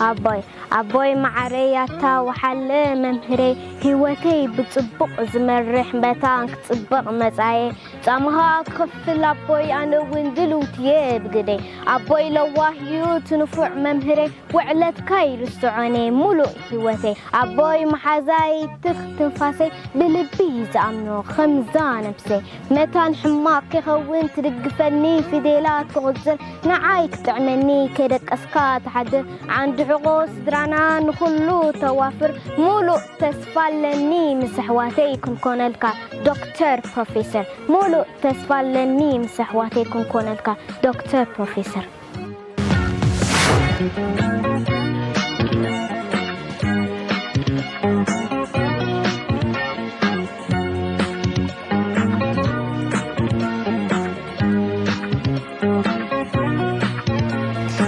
ኣቦይ ኣቦይ መዓረይ ኣታ ወሓለ መምህረይ፣ ህይወተይ ብጽቡቕ ዝመርሕ መታን ክጽብቕ መጻኤ። ጻማኻ ክኽፍል ኣቦይ ኣነ እውን ድልውቲ እየ ብግደይ። ኣቦይ ለዋህ እዩ እቲ ንፉዕ መምህረይ፣ ውዕለትካ ይርስዖን እየ ሙሉእ ህይወተይ። ኣቦይ መሓዛይ ትኽ ትንፋሰይ፣ ብልቢ ዝኣምኖ ከምዛ ነብሰይ። መታን ሕማቕ ከይኸውን ትድግፈኒ ፊደላት ክቑጽር፣ ንዓይ ክጥዕመኒ ከይደቀስካ ትሓድር። ዓንዲ ሕቖ ስድራና ንኹሉ ተዋፍር፣ ሙሉእ ተስፋ ኣለኒ ምስ ኣሕዋተይ ክንኮነልካ ዶክተር ፕሮፌሰር። ሙሉእ ተስፋ ኣለኒ ምስ ኣሕዋተይ ክንኮነልካ ዶክተር ፕሮፌሰር።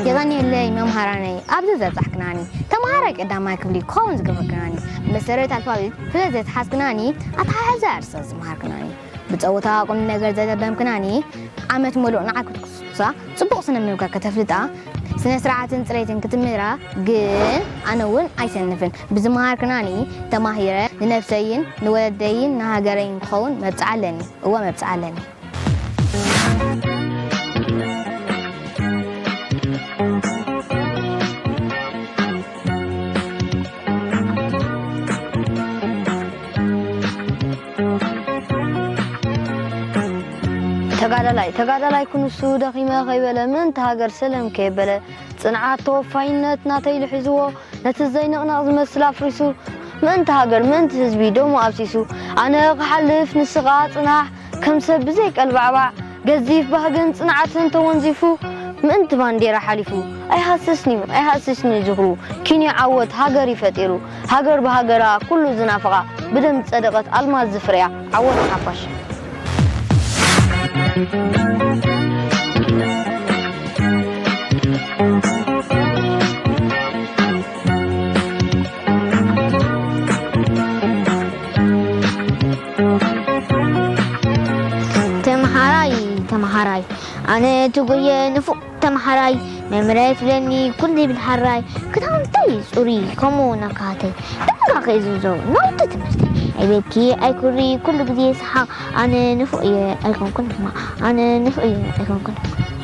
የቐንየለይ መምሃራነይ ኣብዚ ዘብጻሕክናኒ። ተመሃራይ ቀዳማይ ክፍሊ ክኸውን ዝገበርክናኒ። መሰረት ኣልፋቤት ስለ ዘትሓዝክናኒ፣ ኣተሓሕዛ ኣርእስታት ዝመሃርክናኒ። ብጸወታ ቁም ነገር ዘደበምክናኒ። ዓመት ሙሉእ ንዓይ ክትኩስኩሳ፣ ጽቡቕ ስነ ምግባር ከተፍልጣ፣ ስነ ስርዓትን ጽሬትን ክትምህራ፣ ግን ኣነ እውን ኣይሰንፍን። ብዝመሃርክናኒ ተማሂረ ንነብሰይን ንወለደይን ንሃገረይን ክኸውን መብጽዓ ኣለኒ። እወ መብጽዓ ኣለኒ። ተጋዳላይ ተጋዳላይ ኩንሱ ደኺመ ከይበለ፣ ምእንቲ ሃገር ሰለም ከየበለ፣ ጽንዓት ተወፋይነት ናተይ ኢሉ ሒዝዎ፣ ነቲ ዘይንቕነቕ ዝመስል ኣፍሪሱ፣ ምእንቲ ሃገር ምእንቲ ህዝቢ ደሙ ኣፍሲሱ። ኣነ ክሓልፍ ንስኻ ጽናሕ፣ ከም ሰብ ብዘይ ቀልባዕባዕ፣ ገዚፍ ባህግን ጽንዓትን ተወንዚፉ፣ ምእንቲ ባንዴራ ሓሊፉ። ኣይሃስስን'ዩ ኣይሃስስን'ዩ ዝኽሩ፣ ኪንዮ ዓወት ሃገር እዩ ፈጢሩ። ሃገር ብሃገራ ኩሉ ዝናፍቓ፣ ብደም ዝጸደቐት ኣልማዝ ዝፍርያ። ዓወት ንሓፋሽ። ተምሃራይ ተምሃራይ ኣነ ትጉየ ንፉዕ ተምሃራይ መምረ ትብለኒ ኩሉ ይብል ሓራይ ክዳውንተይ ጽሩይ ከምኡ ነካተይ ደጋ ከይዝዞ ናውቲ ትምህርቲ ዕቤትኪ ኣይኩሪ ኩሉ ግዜ ሰሓቕ ኣነ ንፉዕ እየ ኣይኮንኩን ሕማቕ ኣነ ንፉዕ እየ ኣይኮንኩን ሕማቕ